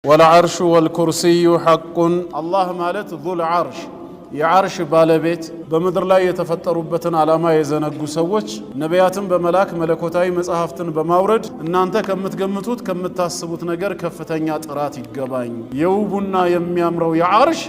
والعرش والكرسي حق። አላህ ማለት ذو العرش የዓርሽ ባለቤት። በምድር ላይ የተፈጠሩበትን ዓላማ የዘነጉ ሰዎች ነቢያትን በመላክ መለኮታዊ መጽሐፍትን በማውረድ እናንተ ከምትገምቱት ከምታስቡት ነገር ከፍተኛ ጥራት ይገባኝ፣ የውቡና የሚያምረው የዓርሽ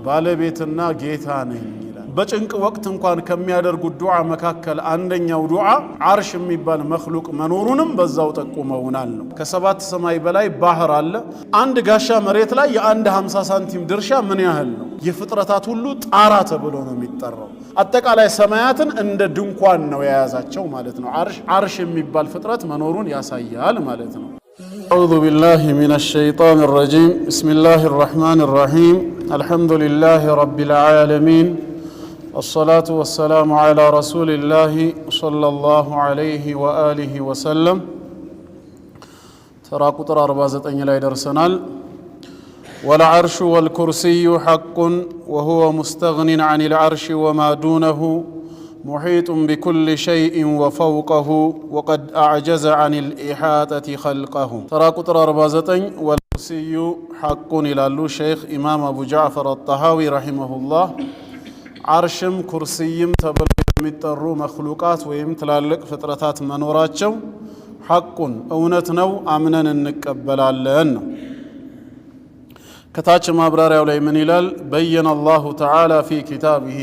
ባለቤትና ጌታ ነኝ ይላል። በጭንቅ ወቅት እንኳን ከሚያደርጉት ዱዓ መካከል አንደኛው ዱዓ ዓርሽ የሚባል መክሉቅ መኖሩንም በዛው ጠቁመውናል ነው። ከሰባት ሰማይ በላይ ባህር አለ። አንድ ጋሻ መሬት ላይ የአንድ 50 ሳንቲም ድርሻ ምን ያህል ነው? የፍጥረታት ሁሉ ጣራ ተብሎ ነው የሚጠራው። አጠቃላይ ሰማያትን እንደ ድንኳን ነው የያዛቸው ማለት ነው። ዓርሽ የሚባል ፍጥረት መኖሩን ያሳያል ማለት ነው። أعوذ بالله من الشيطان الرجيم، بسم الله الرحمن الرحيم، الحمد لله رب العالمين، الصلاة والسلام على رسول الله صلى الله عليه وآله وسلم። ተራ ቁጥር 49 ላይ ደርሰናል። والعرش والكرسي حق، وهو مستغن عن العرش وما دونه، محيط بكل شيء وفوقه، وقد أعجز عن الإحاطة خلقه። ተራ ቁጥር 49 والكرسي حق ይላሉ ሼክ ኢማም አቡ ጃዕፈር አጠሃዊ رحمه الله። ዓርሽም ኩርስይም ተብለው የሚጠሩ መክሉቃት ወይም ትላልቅ ፍጥረታት መኖራቸው حق እውነት ነው፣ አምነን እንቀበላለን ነው። ከታች ማብራሪያው ላይ ምን ይላል? بين الله تعالى في كتابه፣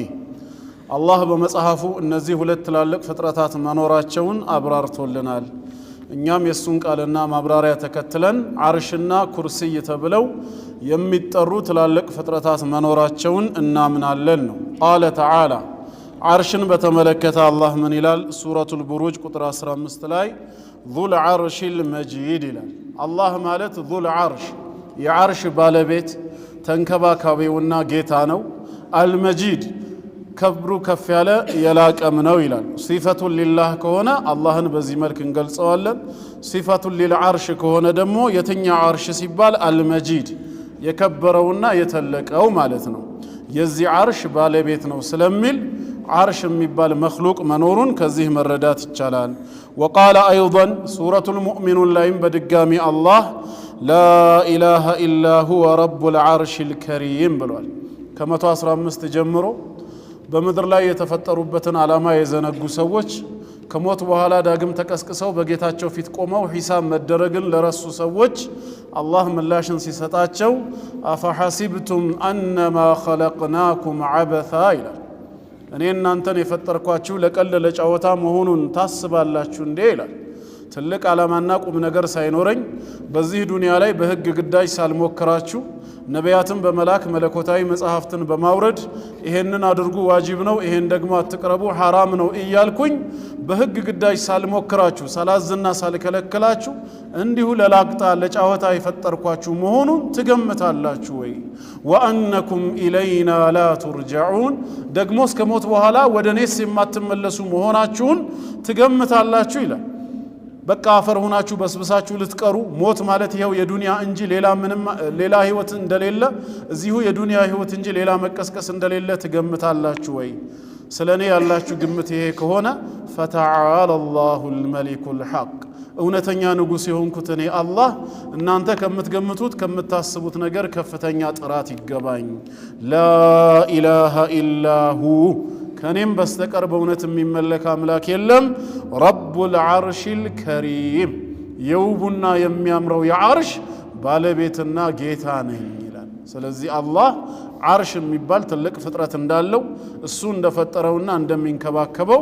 አላህ በመጽሐፉ እነዚህ ሁለት ትላልቅ ፍጥረታት መኖራቸውን አብራርቶልናል። እኛም የእሱን ቃልና ማብራሪያ ተከትለን ዓርሽና ኩርስይ ተብለው የሚጠሩ ትላልቅ ፍጥረታት መኖራቸውን እናምናለን ነው። قال تعالى፣ ዓርሽን በተመለከተ አላህ ምን ይላል? ሱረቱል ቡሩጅ ቁጥር 15 ላይ ذو العرش المجيد ይላል። አላህ ማለት ذو العرش የዓርሽ ባለቤት ተንከባካቢውና ጌታ ነው። المجيد ክብሩ ከፍ ያለ የላቀም ነው ይላል። صفة لله ከሆነ አላህን በዚህ መልክ እንገልጸዋለን። صفة للعرش ከሆነ ደግሞ የትኛው ዓርሽ ሲባል المجيد የከበረውና የተለቀው ማለት ነው። የዚህ ዓርሽ ባለቤት ነው ስለሚል ዓርሽ የሚባል መክሉቅ መኖሩን ከዚህ መረዳት ይቻላል። وقال أيضا፣ ሱረቱል ሙእሚኑን ላይም በድጋሚ አላህ لا إله إلا هو رب العرش الكريم ብሏል። ከ115 ጀምሮ በምድር ላይ የተፈጠሩበትን ዓላማ የዘነጉ ሰዎች፣ ከሞት በኋላ ዳግም ተቀስቅሰው በጌታቸው ፊት ቆመው ሂሳብ መደረግን ለረሱ ሰዎች አላህ ምላሽን ሲሰጣቸው أفحسبتم أنما خلقناكم عبثا ይላል። እኔ እናንተን የፈጠርኳችሁ ለቀልድ ለጨዋታ መሆኑን ታስባላችሁ እንዴ ይላል። ትልቅ ዓላማና ቁም ነገር ሳይኖረኝ በዚህ ዱንያ ላይ በሕግ ግዳጅ ሳልሞክራችሁ፣ ነቢያትን በመላክ መለኮታዊ መጽሐፍትን በማውረድ ይሄንን አድርጉ ዋጅብ ነው፣ ይሄን ደግሞ አትቅረቡ ሐራም ነው እያልኩኝ በሕግ ግዳጅ ሳልሞክራችሁ፣ ሳላዝና ሳልከለክላችሁ እንዲሁ ለላግጣ ለጨዋታ የፈጠርኳችሁ መሆኑን ትገምታላችሁ ወይ? وأنكم إلينا لا ترجعون፣ ደግሞስ ከሞት በኋላ ወደ እኔስ የማትመለሱ መሆናችሁን ትገምታላችሁ ይላል። በቃ አፈር ሆናችሁ በስብሳችሁ ልትቀሩ፣ ሞት ማለት ይኸው የዱንያ እንጂ ሌላ ምንም ሌላ ህይወት እንደሌለ፣ እዚሁ የዱንያ ህይወት እንጂ ሌላ መቀስቀስ እንደሌለ ትገምታላችሁ ወይ? ስለ እኔ ያላችሁ ግምት ይሄ ከሆነ فتعالى الله الملك الحق፣ እውነተኛ ንጉሥ የሆንኩት እኔ አላህ እናንተ ከምትገምቱት ከምታስቡት ነገር ከፍተኛ ጥራት ይገባኝ። لا إله إلا هو፣ ከእኔም በስተቀር በእውነት የሚመለክ አምላክ የለም። رب العرش الكريم፣ የውቡና የሚያምረው የዓርሽ ባለቤትና ጌታ ነኝ ይላል። ስለዚህ አላህ ዓርሽ የሚባል ትልቅ ፍጥረት እንዳለው፣ እሱ እንደፈጠረውና እንደሚንከባከበው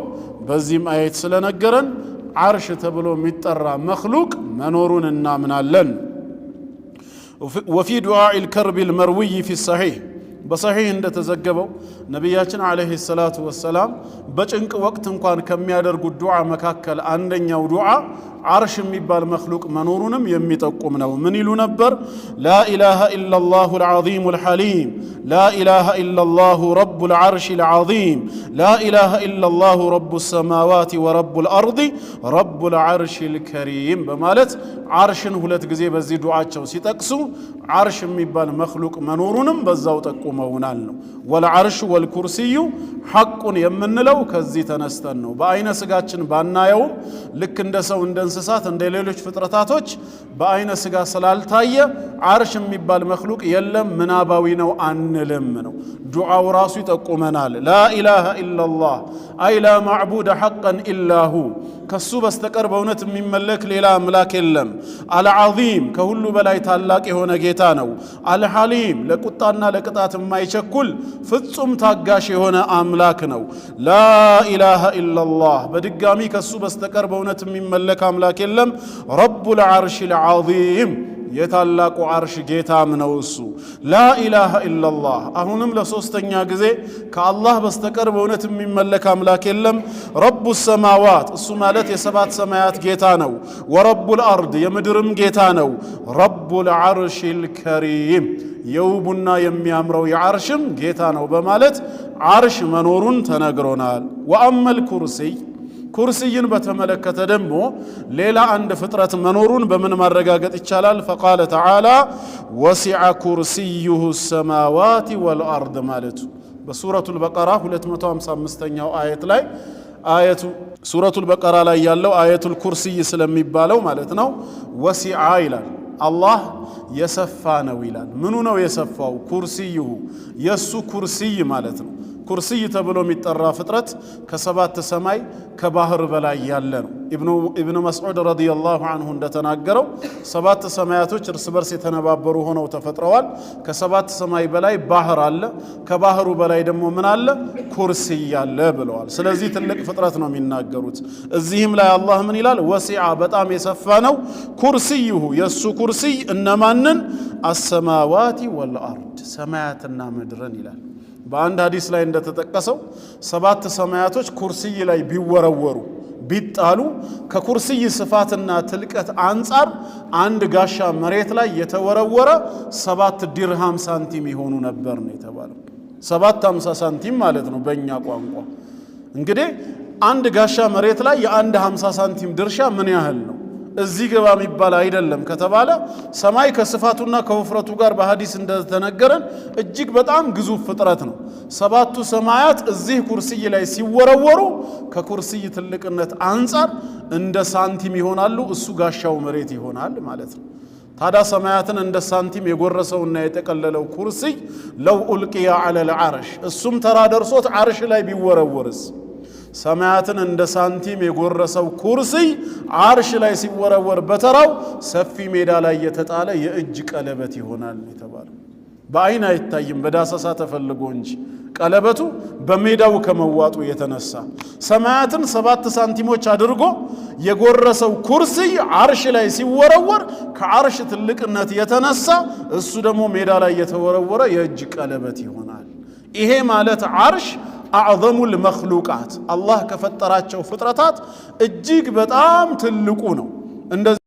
በዚህም አየት ስለነገረን ዓርሽ ተብሎ የሚጠራ መክሉቅ መኖሩን እናምናለን። وفي دعاء الكرب المروي في الصحيح፣ በሰሒህ እንደተዘገበው ነቢያችን عليه الصلاة والسلام በጭንቅ ወቅት እንኳን ከሚያደርጉት ዱዓ መካከል አንደኛው ዱዓ ዓርሽ የሚባል መክሉቅ መኖሩንም የሚጠቁም ነው። ምን ይሉ ነበር? لا إله إلا الله العظيم الحليم، لا إله إلا الله رب العرش العظيم، لا إله إلا الله رب السماوات ورب الأرض رب العرش الكريم በማለት ዓርሽን ሁለት ጊዜ በዚህ ዱዓቸው ሲጠቅሱ ዓርሽ የሚባል መክሉቅ መኖሩንም በዛው ጠቁመው ጠቁመውናል ነው። والعرش والكرسي حق የምንለው ከዚህ ተነስተን ነው። በአይነ ስጋችን ባናየውም ልክ እንደ ሰው፣ እንደ እንስሳት፣ እንደ ሌሎች ፍጥረታቶች በአይነ ስጋ ስላልታየ ዓርሽ የሚባል መክሉቅ የለም ምናባዊ ነው አንልም ነው። ዱዓው ራሱ ይጠቁመናል። لا إله إلا الله أي لا معبود حقا إلا هو፣ ከሱ በስተቀር በእውነት የሚመለክ ሌላ አምላክ የለም። العظيم ከሁሉ በላይ ታላቅ የሆነ ጌታ ነው። الحليم ለቁጣና ለቅጣት የማይቸኩል ፍጹም ታጋሽ የሆነ አምላክ ነው። لا إله إلا الله በድጋሚ ከሱ በስተቀር በእውነት የሚመለክ አምላክ የለም። رب العرش العظيم የታላቁ ዓርሽ ጌታም ነው እሱ። لا إله إلا الله አሁንም ለሶስተኛ ጊዜ ከአላህ በስተቀር በእውነት የሚመለክ አምላክ የለም። رب السماوات እሱ ማለት የሰባት ሰማያት ጌታ ነው። ورب الأرض የምድርም ጌታ ነው። رب العرش الكريم የውቡና የሚያምረው የዓርሽም ጌታ ነው በማለት ዓርሽ መኖሩን ተነግሮናል። وأما الكرسي ኩርስይን በተመለከተ ደግሞ ሌላ አንድ ፍጥረት መኖሩን በምን ማረጋገጥ ይቻላል? فقال تعالى وسع كرسيه السماوات والأرض ማለቱ በሱረቱል በቀራ 255ኛው አየት ላይ፣ አየቱ ሱረቱል በቀራ ላይ ያለው አየቱል ኩርስይ ስለሚባለው ማለት ነው። وسع ይላል፣ አላህ የሰፋ ነው ይላል። ምኑ ነው የሰፋው? كرسيه የእሱ ኩርስይ ማለት ነው። ኩርስይ ተብሎ የሚጠራ ፍጥረት ከሰባት ሰማይ ከባህር በላይ ያለ ነው። ኢብኑ መስዑድ رضي الله عنه እንደተናገረው ሰባት ሰማያቶች እርስ በርስ የተነባበሩ ሆነው ተፈጥረዋል። ከሰባት ሰማይ በላይ ባህር አለ። ከባህሩ በላይ ደግሞ ምን አለ? ኩርስይ አለ ብለዋል። ስለዚህ ትልቅ ፍጥረት ነው የሚናገሩት። እዚህም ላይ አላህ ምን ይላል? وسع በጣም የሰፋ ነው كرسيه የእሱ ኩርስይ እነማንን? السماوات والأرض ሰማያትና ምድርን ይላል። በአንድ ሀዲስ ላይ እንደተጠቀሰው ሰባት ሰማያቶች ኩርስይ ላይ ቢወረወሩ፣ ቢጣሉ ከኩርስይ ስፋትና ትልቀት አንጻር አንድ ጋሻ መሬት ላይ የተወረወረ 7 ዲርሃም ሳንቲም ይሆኑ ነበር ነው የተባለው። 7.50 ሳንቲም ማለት ነው በእኛ ቋንቋ። እንግዲህ አንድ ጋሻ መሬት ላይ የአንድ 50 ሳንቲም ድርሻ ምን ያህል ነው? እዚህ ግባ የሚባል አይደለም ከተባለ ሰማይ ከስፋቱና ከውፍረቱ ጋር በሀዲስ እንደተነገረን እጅግ በጣም ግዙፍ ፍጥረት ነው። ሰባቱ ሰማያት እዚህ ኩርስይ ላይ ሲወረወሩ ከኩርስይ ትልቅነት አንጻር እንደ ሳንቲም ይሆናሉ። እሱ ጋሻው መሬት ይሆናል ማለት ነው። ታዲያ ሰማያትን እንደ ሳንቲም የጎረሰውና የጠቀለለው ኩርስይ لو ألقي على العرش እሱም ተራ ደርሶት ዓርሽ ላይ ቢወረወርስ? ሰማያትን እንደ ሳንቲም የጎረሰው ኩርስይ አርሽ ላይ ሲወረወር በተራው ሰፊ ሜዳ ላይ የተጣለ የእጅ ቀለበት ይሆናል የተባለው። በአይን አይታይም በዳሰሳ ተፈልጎ እንጂ ቀለበቱ በሜዳው ከመዋጡ የተነሳ ሰማያትን ሰባት ሳንቲሞች አድርጎ የጎረሰው ኩርስይ አርሽ ላይ ሲወረወር ከአርሽ ትልቅነት የተነሳ እሱ ደግሞ ሜዳ ላይ የተወረወረ የእጅ ቀለበት ይሆናል። ይሄ ማለት አርሽ أعظم المخلوقات አላህ ከፈጠራቸው ፍጥረታት እጅግ በጣም ትልቁ ነው። እንደዚህ